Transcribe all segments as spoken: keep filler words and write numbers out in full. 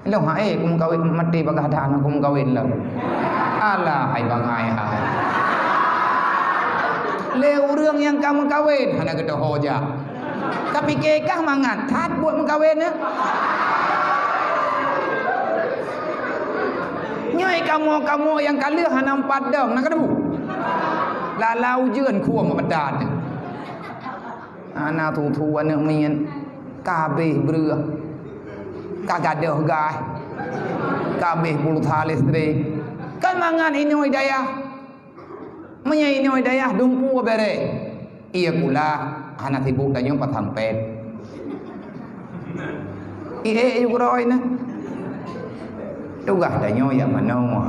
Lôn hai, eh, kumeukawen, maté bagaih that, kumeukawen lom. Alah, hai bangai hai. Lé ureuëng nyang ka meukawen hana geutoho jak. Ka pike kah mangat that buet meukawen nyan? Nyoe kamoe-kamoe nyang ka lheueh hana meupat dong, na keudeue. Lala ujeuen khueng meupeugah that. Hana tutoe aneuëk miet, ka habéh breueh, ka gadôh gaih, ka habéh pulsa listrik. Kan mangat inoe dayah. Meunyoe inoe dayah dumpeue béré, ie kula hana sibuk tanyoe pasampet. Ie yue keurôi na. Tugaih tanyoe yak manoe.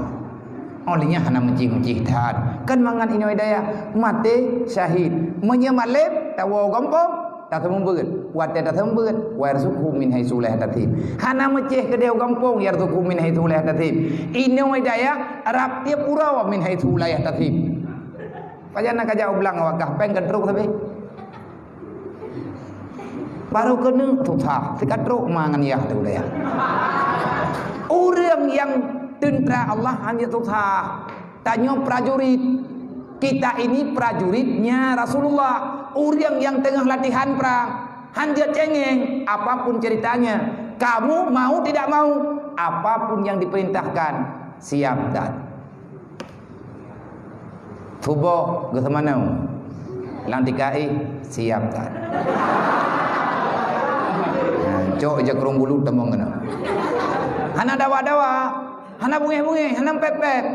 Oh, lheueh nyan hana meucih-meucih that. Kan mangat inoe dayah maté syahid. Meunyoe malém tawoe gampông, taseumeubeuet. Watée taseumeubeuet, wa yarzuqhu min haitsu la yahtasib. Hana meucih keudeh gampông, yarzuqhu min haitsu la yahtasib. Inoe dayah rab tieb uroe min haitsu la yahtasib. Pajan na kajak u blang wakah péng ka trok sabe. Baru keuneuk susah, sikatrok ma ngon yah tu dayah. Ureuëng nyang teuntra Allah hana susah. Tanyoe prajurit. Kita ini prajuritnya Rasulullah. Ureuëng nyang teungoh latihan prang. Hanjeuet cengeng, apapun ceritanya. Kamu mau tidak mau, apapun yang diperintahkan, siap dan Suboh geuseumanoe. Lam tika éh, siap that. Ha, cok ija krueng bulu tamong keunoe. Hana dawa-dawa, hana bungéh-bungéh, hana pép-pép.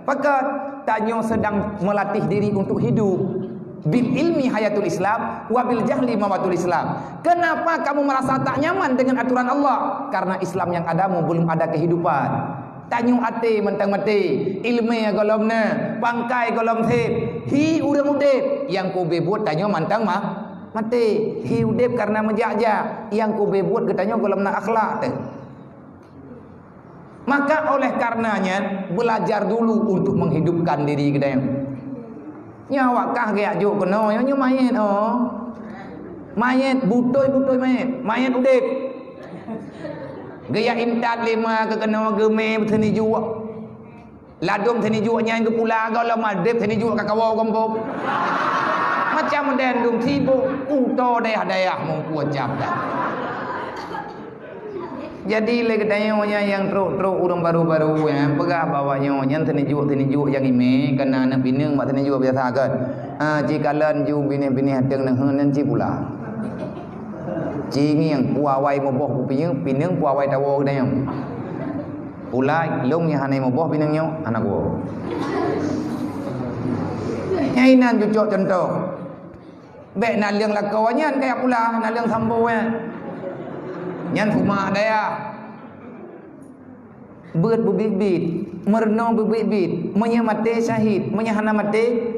Pakat, tanyoe sedang melatih diri untuk hidup. Bil ilmi hayatul Islam, wa bil jahli mawatul Islam. Kenapa kamu merasa tak nyaman dengan aturan Allah? Karena Islam yang adamu belum ada kehidupan. Tanyoe até mantong maté, iéleumé gohlom na, pangkai gohlom sép, hi ureuëng udép, nyang keubeue buet tanyoe mantong ma-, maté. Hi udép kareuna meujak-jak, nyang keubeue buet geutanyoe gohlom na akhlak teuh. Maka oleh karenanya, belajar dulu untuk menghidupkan diri geutanyoe. Nyoe awak kah geujak jok keunoe, nyoe, nyoe manyét, oh. Manyét, butôi-butôi manyét, manyét udép. Geujak intat lé ma keu keunoe geumé seuneuk jok. Ladôm seuneuk jok nyan geupula gohlom udép seuneuk jok ka kawoe gampông. Macam den dum sibuk, utoe dayah-dayah meupucam dah. Jadi lé geutanyoe nyan nyang trok-trok ureuëng baru-baru nyan peugah bahwa nyoe nyan seuneuk jok-seuneuk jok nyang imé, kana aneuk pineung bak seuneuk jok biasa kan. Ha, ci kalon ju binéh-binéh ateueng neuheun nyan ci pula. Ci ngieng puawai muboh pineung, pineung puawai tawoe geutanyoe. Pula lông nyang hana muboh pineung nyoe, hana kuwoe. Nyan inan ju cok cuntoh. Bék naleueng lakoe nyan kaya pula, naleueng sambo nyan. Nyan huma dayah. Beuet beubiet-biet, meurunoe beubiet-biet, meunyoe maté syahid, meunyoe hana maté,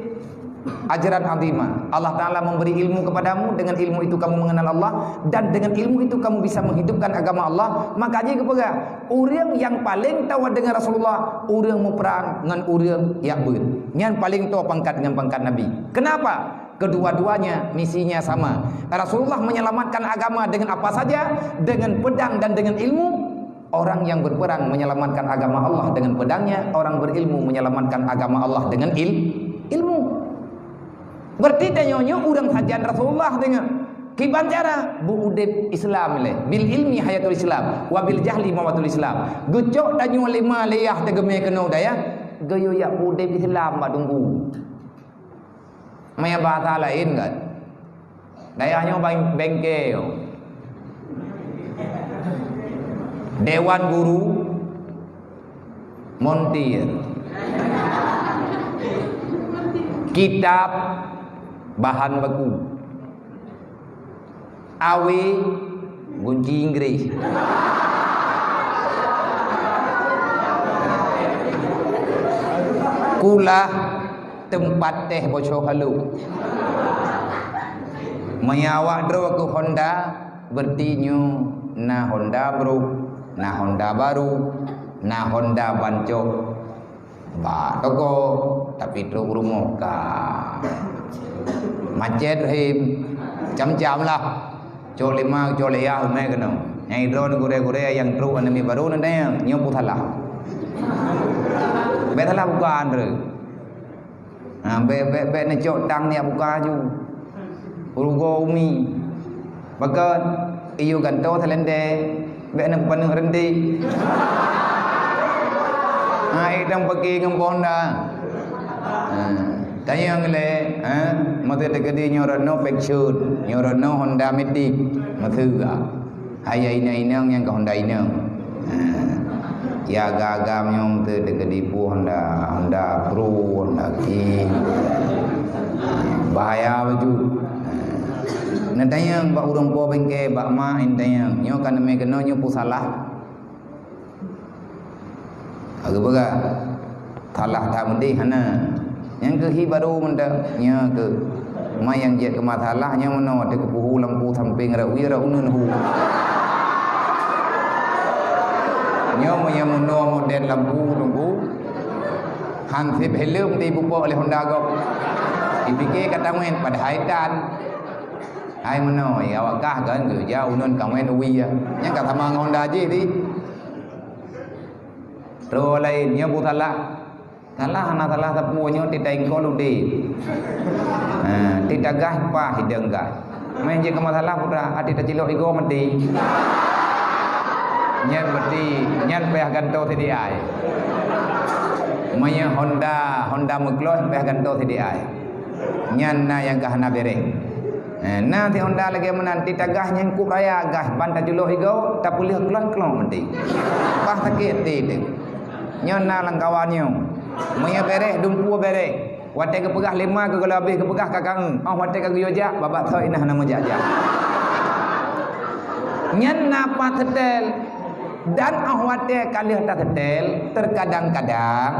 ajran azima. Allah Ta'ala memberi ilmu kepadamu, dengan ilmu itu kamu mengenal Allah, dan dengan ilmu itu kamu bisa menghidupkan agama Allah. Maka jih geupeugah, ureuëng nyang paleng tawa deungon Rasulullah, ureuëng muprang ngon ureuëng jak beuet. Nyan paleng toe pangkat ngon pangkat Nabi. Kenapa? Kedua-duanya misinya sama. Rasulullah menyelamatkan agama dengan apa saja, dengan pedang dan dengan ilmu. Orang yang berperang menyelamatkan agama Allah dengan pedangnya, orang berilmu menyelamatkan agama Allah dengan il-, ilmu. Berarti tanyoe nyoe ureuëng sajan Rasulullah deungon kiban cara beuudép Islam lé, bil ilmi hayatul Islam, wa bil jahli mawatul Islam. Geucok tanyoe lima lé yah teugeumé keunoe dayah, geuyue jak beuudép Islam bak teungku. Meunan bahasa laén kan. Dayah nyoe bang-, bengke nyoe. Dewan guru montir. Kitab bahan baku. Awe gunci Inggris. Kulah teumpat teh boco halôh. Meunyoe awak droe keu Honda, berarti nyoe na Honda brôk, na Honda baru, na Honda bancok. Bak toko, tapi trok rumoh ka. Macet him, macam-macam lah. Cok lima, cok lé yah, umai keunoe. Nyang droeneuh gurée-gurée nyang trok aneuk miet barô neutanyong, nyoe peue salah. Bék salah buka, Andre. Ha, bék, bék, bék neucok tang neujak buka aju. Rugoe umi. Pakon, iyue gantoe seulendé, bék neupeupaneuk reunti. Ha, idang peuki ngon Honda. Ha, tanyong lé, ha, masa teukeudi nyoe Retno Peksun, nyoe Retno Honda Matic, masa. Hai ya inong-inong nyang ka Honda inong. Ha. Ya agam-agam nyang teu teukeudi peue Honda, Honda Pro, Honda King. Ha. Bahaya bacut. Ha. Neutanyong bak ureuëng po bengke, bak mak neutanyong. Nyoe ka neumé keunoe nyoe peue salah. Aku peugah, salah that meudeh hana. Nyang keuh hi barô mantong, nyoe keuh. Ma nyang jeuet keu masalah, nyoe meunoe, watée keupeue hu lampu sampéng rot wie rot uneuen hu. Nyoe meunyoe meunoe model lampu teungku, han sép helm teuh ipupok lé Honda gob. Ipike ka tamén, padahai tan. Hai meunoe, ya awak kah kan, geujak uneuen kamén wie. Nyang ka sama ngon Honda jih teuh. Troh laén, nyoe peue salah? Salah hana salah sapeue, nyoe teuh taingkol udeb. Ha, teuh tagaih paih idong gaih. Meuh jeuet keu masalah putra, até tacilok igoe maté. Nyan berarti, nyan payah gantoe sidéh ai. Meunyoe Honda, Honda meukloh payah gantoe sidéh ai. Nyan na nyang ka hana béréh. Eh, na si Honda lagée meunan, teuh tagaih nyang kup raya gaih, ban tacilok igoe, tapeuleueh klong-klong maté. Paih sakét até teuh. Nyoe na lam kawan nyoe. Meunyoe béréh, dumpeue béréh. Watée geupeugah lima keu gohlom habéh geupeugah ka kangeue. Óh watée ka geuyue jak, babah thok inah na meujak-jak. Nyan na pat seutée. Dan óh watée ka lheueh taseutée, teukadang-kadang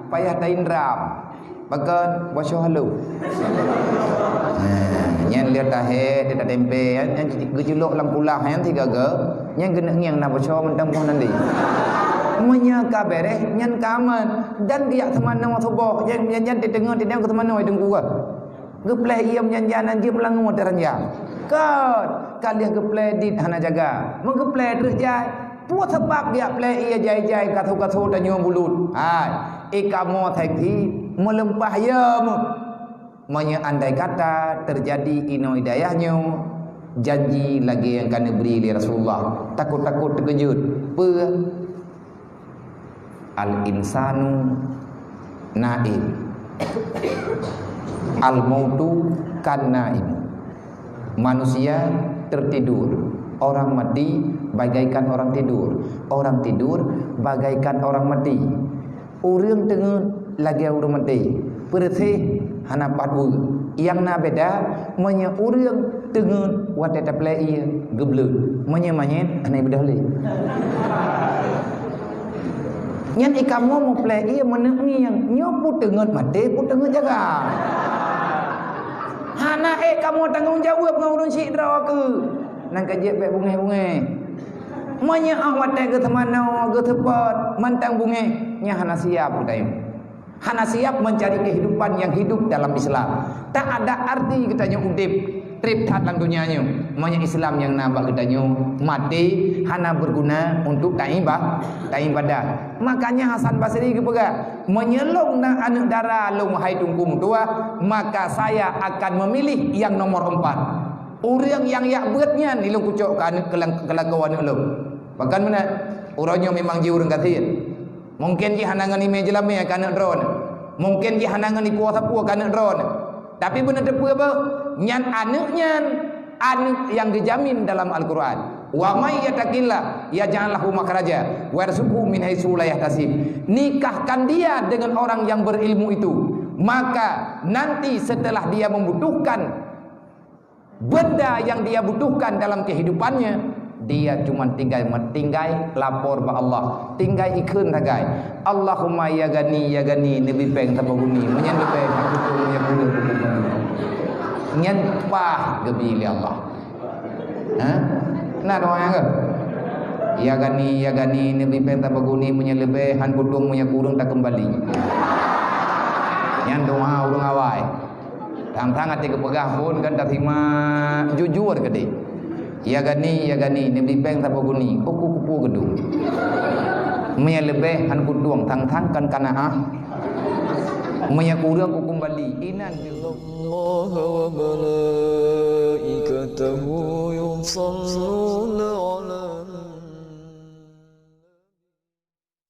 payah taindram. Pakon, boh soe halo. Ha, nyan lheueh tahé, tatempé, nyan geuculok lam kulah, nyan sigaga, nyan geuneuk ngieng na boh soe mantong boh nandi. Meunyoe ka béréh, nyan ka aman. Dan geujak seumanoe suboh, nyan, nyan, nyan teudeungoe, teudeungoe seumanoe teungku ka. Geupleh iem nyan-nyan jeuem langue teuranjang. Kon, ka lheueh geupleh dit hana jaga. Meugeupleh treuk jai, peue sabab geujak pleh ie jai-jai, katho-katho tanyoe bulut? Hai, i kamoe seksi meuleumpah ie meuh. Meunyoe andai kata teujadi inoe i dayah nyoe, janji lagée nyang ka neubri lé Rasulullah, takot-takot teukeujot. Peue? Al-insanu naim. Al-mautu kan naim. Manusia tertidur. Orang mati bagaikan orang tidur. Orang tidur bagaikan orang mati. Ureuëng teungeut lagée ureuëng maté, peureuséh hana pat weue. Nyang na beda, meunyoe ureuëng teungeut watée tapleh ie, geubleuet. Meunyoe manyét, hana ibeudôh lé. Nyan i kamoe mupleh ie meuneuk ngieng, nyoe peue teungeut maté, peue teungeut jaga. Hana ék kamoe tanggong jaweueb ngon ureuëng syiek droe keuh. Nang ka jeuet bék bungéh-bungéh. Meunyoe óh watée geuseumanoe, geuseupôt, mantong bungéh, nyan hana siab geutanyoe. Hana siab mencari kehidupan yang hidup dalam Islam. Tak ada arti geutanyoe udeb treb that lam donya nyoe. Meunyoe Islam nyang na bak geutanyoe maté, hana beuguna untuk taiba-, taibadah. Makanya Hasan Basri geupeugah, "Meunyoe lôn na aneuëk dara lôn, hai Teungku Meutuah, maka saya akan memilih yang nomor empat." Ureuëng nyang jak beuet nyan, ilôn kucok keu aneuëk, keu lang-, keu lakoe aneuëk lôn. Pakon meunan, uroe nyoe memang jih ureuëng gasien. Mungken jih hana ngon imé jeulamé keu aneuëk droeneuh. Mungken jih hana ngon ikua sapeue keu aneuëk droeneuh. Tapi beuneuteupeu beuh, nyan aneuëk nyan, aneuëk nyang geujamin dalam Al-Quran. "Wa may yattaqillah yaj'al lahu makhraja wa yarzuqhu min haitsu la yahtasib." Nikahkan dia dengan orang yang berilmu itu, maka nanti setelah dia membutuhkan benda yang dia butuhkan dalam kehidupannya, dia cuma tinggai, tinggai lapor bak Allah, tinggai ikheun sagai, "Allahumma ya Ghani, ya Ghani, neubi péng saboh guni, meunyan leubeh, aku tu meunyan puluh guni." Nyan paih geubi lé Allah. Ha? Na doa nyan ke? "Ya Ghani, ya Ghani, neubi péng saboh guni, meunyan leubeh, han kutueng, meunyan kureueng takeumbali." Nyan doa ureuëng awai. Tang-tang até geupeugah phon kan tasimak jujur keudeh. "Ya Gani, ya Gani, neubri péng saboh guni." "Oh, ku kupeue geudong. Meunyo leubeh han kutueng, thang-thang kan kanaah. Meunyo kureueng kukumbali." Inan. إن الله وملائكته يصلون على